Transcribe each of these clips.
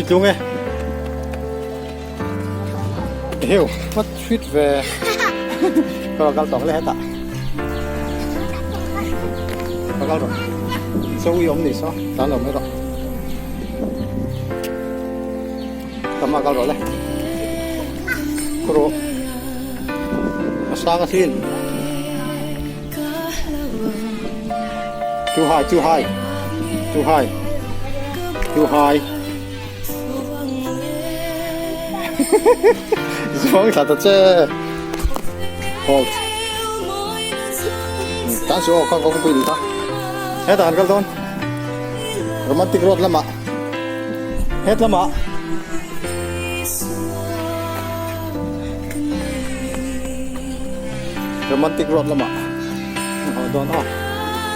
I tlung e. Eheu, what sweet ve. Ka kal tawh le hetah. Ka kal rawh. So ui awm ni so, tlan lo mai rawh. Tama kal rawh le. Kuro. A sang a sin. Too high, too high. Too high. Too high. Zuang thla ta che. Hold. Tan su aw kha kawng pui ni kha. Hetah kan kal dawn. Romantic road lamah. Het lamah. Romantic road lamah an haw dawn aw.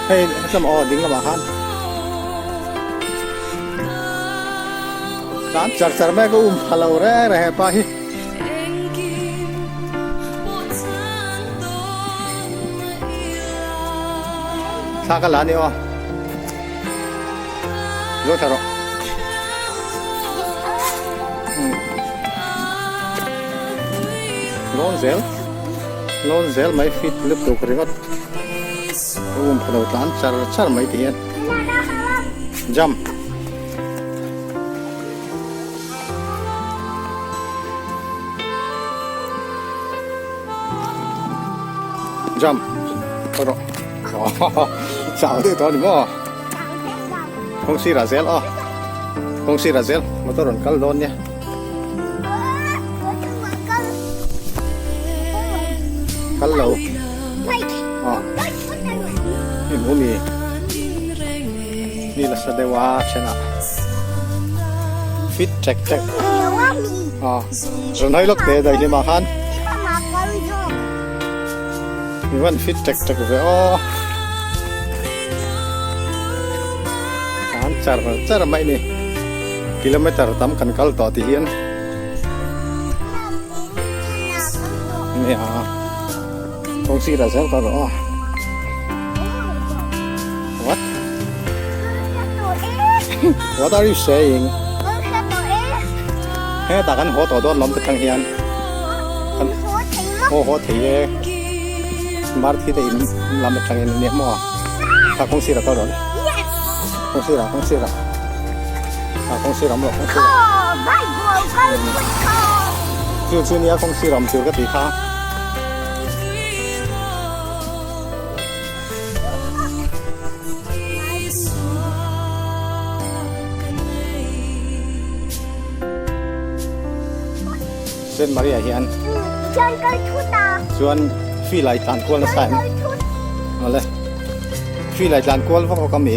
Hei het lamah aw ding lamah khan. Tlan char char mai ka um pha lo reng reng hepa hi. Thla ka la a ni aw. Zo thla rawh. Lawn zel. Lawn zel mai fit lutuk ringawt. Um pha lo tlan char char mai ti hian. Jump. Jump. Rawh. Chau deuh tawh a ni maw? Kawng sirah zel aw. Kawng sirah zel motor rawn kal dawn nia. Kal lo. Aw. Hei hmu mi. Mi la sa deuh a thenah. Fit ṭek ṭek. Aw. Rawn hawi lawk teh daihlim ah khan. Mi van fit ṭek ṭek ve aw. An char char mai ni. Kilometer tam kan kal tawh ti hian. Nia. Kawng sirah zel ka rawh aw. What? What are you saying? Hetah kan haw tawh dawn lawm ka chang hian. Kan haw haw thei e. Marthi te in lam atangin ania maw? Kha kawng sirah ka rawh le. Kawng sirah kawng sirah. Kha kawng sirah awm rawh kawng sirah. Chu chu nia kawng sirah awm tur ka tih kha. Saint Maria hian chuan field ah i tlan kual nasa em awle field ah i tlan kual vak vak a mi.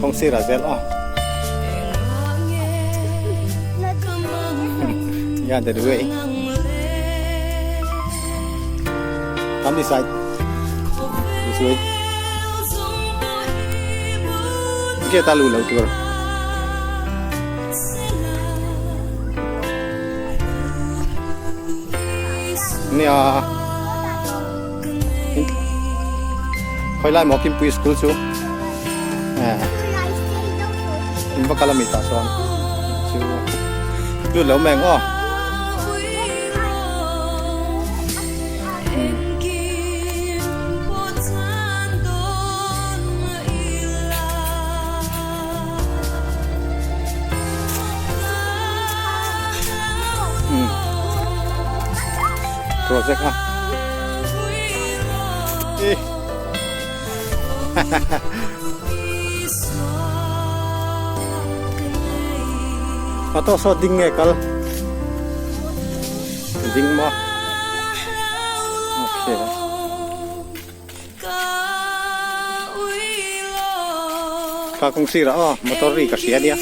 Kawng sirah zel aw. Yeah, that way. Come this side. This way. Gate a luh loh tur. Nia. Khawi lai maw Kimpui school chu in va kal a mi tah sawn chu lut lo mai ang aw. Project a a tawh saw ding nge kal ding maw okay kha kawng sirah aw motor ri ka hria nia.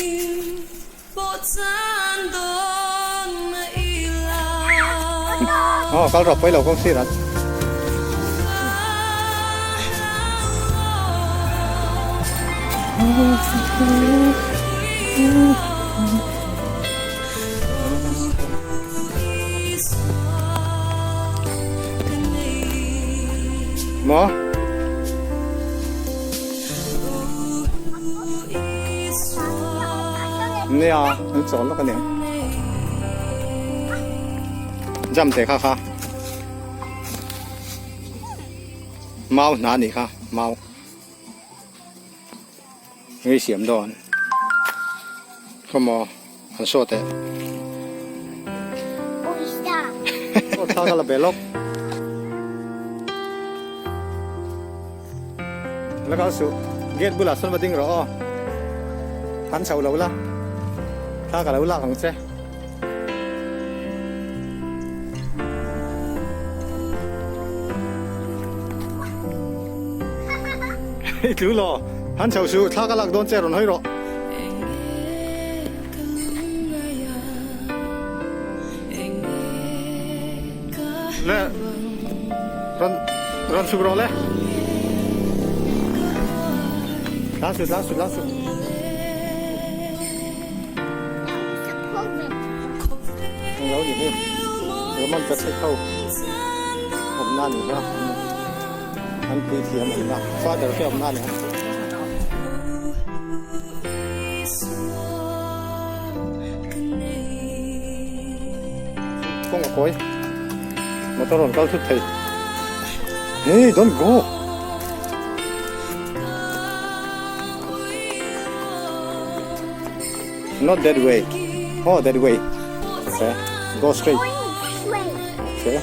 Aw kal rawh pawi lo kawng sir ah. Maw? Nia, an chawl lawk a nia. Jam te kha kha. Mau hna a nih kha, mau. Ngei siam dawn. Khawmaw an saw teh. Aw thla ka la be lawk. La kal suh. Gate bulah sawn va ding rawh aw. Han chho lo la. Thla ka lo lak ang che. I tlu law, han chho suh, thla ka lak dawn che rawn hawi rawh. Le, rawn rawn chhuk rawh le. Tlan suh, tlan suh, tlan suh. Englo ni hi Roman Catholic ho awmna ni kha an puithiam awmna father te awmna ni kha. Kawng a kawi motor rawn kal thut thei hey don't go. Not that way. Oh, that way. Okay. Go straight. Okay.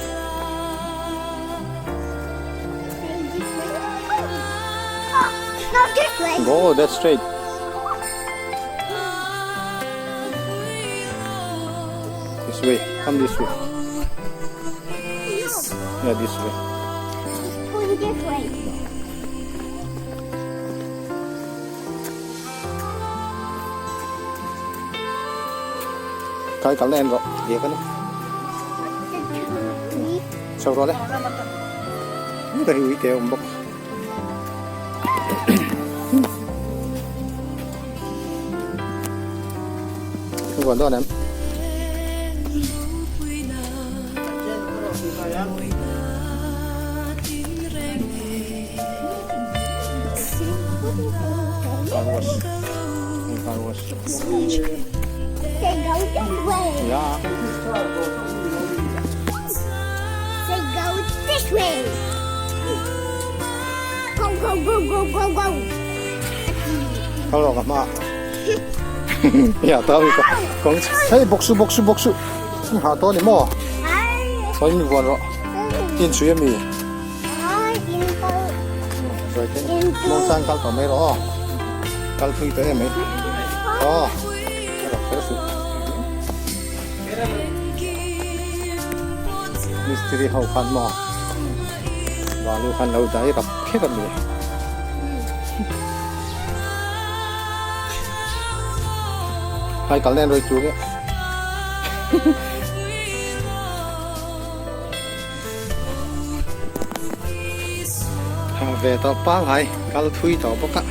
Not this way. Go that straight. This way. Come this way. Yeah, this way. Going this way. Kai kal na en rawh diak a ni. Chho rawh le. Heta hi uite a awm bawk. Vuan dawn em? Car wash. Car wash. Say go this way. Yeah. Say go this way. Go go go go go go. Kal rawh ka hma. Ya tau ka kawng hei bawk su bawk su bawk su. Ha to ni maw? Sawi mi vuan rawh. In chhui ami. Mawngchang kal tawh mai rawh aw. Kal thui tawh em mai. Aw. Rawh kher suh. Mistiri ho khan maw. Balu khan lo dai rap kher ami. Hai kal nen roi chu nge. Ha ve tawh pangai kal thui tawh bawk a.